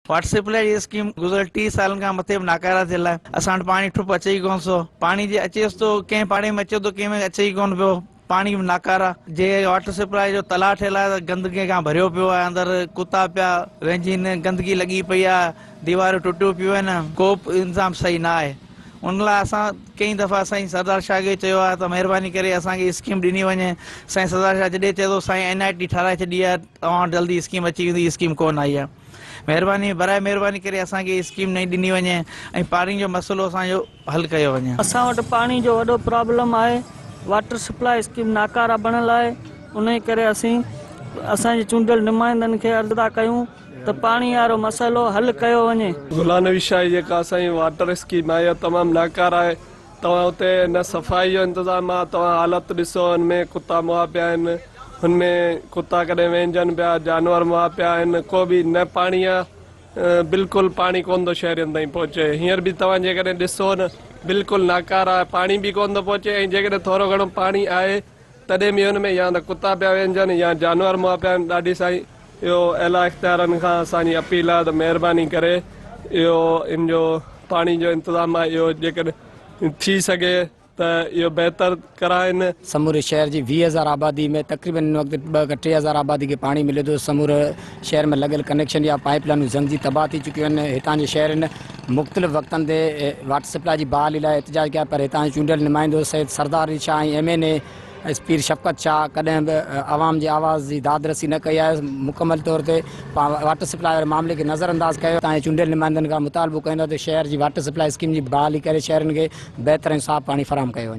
Water supply جي scheme گذريل 30 سالن کان مٿي به ناڪاره ٿيل آهي. اسان وٽ پاڻي ٺپ اچي ئي ڪونه ٿو. پاڻي جي اچيس ٿو ڪنهن پاڙي ۾ اچي ٿو ڪنهن ۾ اچي ئي ڪونه پيو. پاڻي به ناڪاره. جي واٽر سپلائي جو تلاء ٺهيل آهي ته گندگي کان ڀريو پيو آهي اندر ڪتا پيا وهنجين گندگي لڳي پئي آهي ديواريون ٽٽيون پيون آهن ڪو به انتظام صحيح نه آهي ان لاء اسان ڪئين دفعا سائين سردار شاهه کي چيو آهي ته مهرباني ڪري اسان کي اسڪيم ڏني وڃي سائين سردار شاهه جڏهن چئي ٿو سائين اين آء ٽي ٺهرائي ڇڏي آهي توهان وٽ جلدي اسڪيم اچي ويندي اسڪيم ڪونه آئي آهي. مهرباني براء مهرباني ڪري اسان کي اسڪيم نئين ڏني وڃي ۽ پاڻي جو مسئلو اسان جو حل ڪيو وڃي. اسان وٽ پاڻي جو وڏو پرابلم آهي واٽر سپلاء اسڪيم ناڪاره بڻيل آهي انهي ڪري اسين اسان جي چونڊيل نمائندن کي عرض ٿا ڪيون ته پاڻي وارو مسئلو حل ڪيو وڃي. غلام نبي شاهي جيڪا اسان جي واٽر اسڪيم آهي اها تمام ناڪاره آهي توهان اتي نه صفائي جو انتظام آ توهان حالت ڏسو ان ۾ ڪتا مئا پيا آهن هن ۾ ڪتا ڪڏهن وهنجن پيا جانور مئا پيا آهن ڪو به نه پاڻي آ بلڪل پاڻي ڪون ٿو شهرين تائين پهچي هينئر به توهان جيڪڏهن ڏسو نه بلڪل ناڪاره آ پاڻي به ڪون ٿو پهچي ۽ جيڪڏهن ٿورو گهڻو پاڻي آهي تڏهن به ان ۾ يا ته ڪتا پيا وهنجن يا جانور مئا پيا آهن ڏاڍي سائين اهو اعليٰ اختيارن کان اسان جي اپيل آهي ته مهرباني ڪري اهو ان جو پاڻي جو انتظام آهي اهو جيڪڏهن ٿي سگهي ته اهو بهتر ڪرائين. سموري شهر جي 20 هزار آبادي ۾ تقريبن هن وقت 2 کان 3000 آبادي کي پاڻي ملي ٿو سموري شهر ۾ لڳل ڪنيڪشن يا پائيپ لائنون زنگجي تباهه ٿي چڪيون آهن هتان جي شهرين مختلف وقتن تي واٽر سپلاء جي بحالي لاء احتجاج ڪيا پر هتان جو چونڊيل نمائندو سيد سردار علي شاهه ۽ ايم اين اي پير شفقت شاهه ڪڏهن به عوام جي آواز جي داد رسي نه ڪئي آهي مڪمل طور تي واٽر سپلاء واري معاملي کي نظر انداز ڪيو هتان جي چونڊيل نمائندن کان مطالبو ڪيون ٿا ته شهر جي واٽر سپلاء اسڪيم جي بحالي ڪري شهرين کي بهتر ۽ صاف پاڻي فراهم ڪيو وڃي.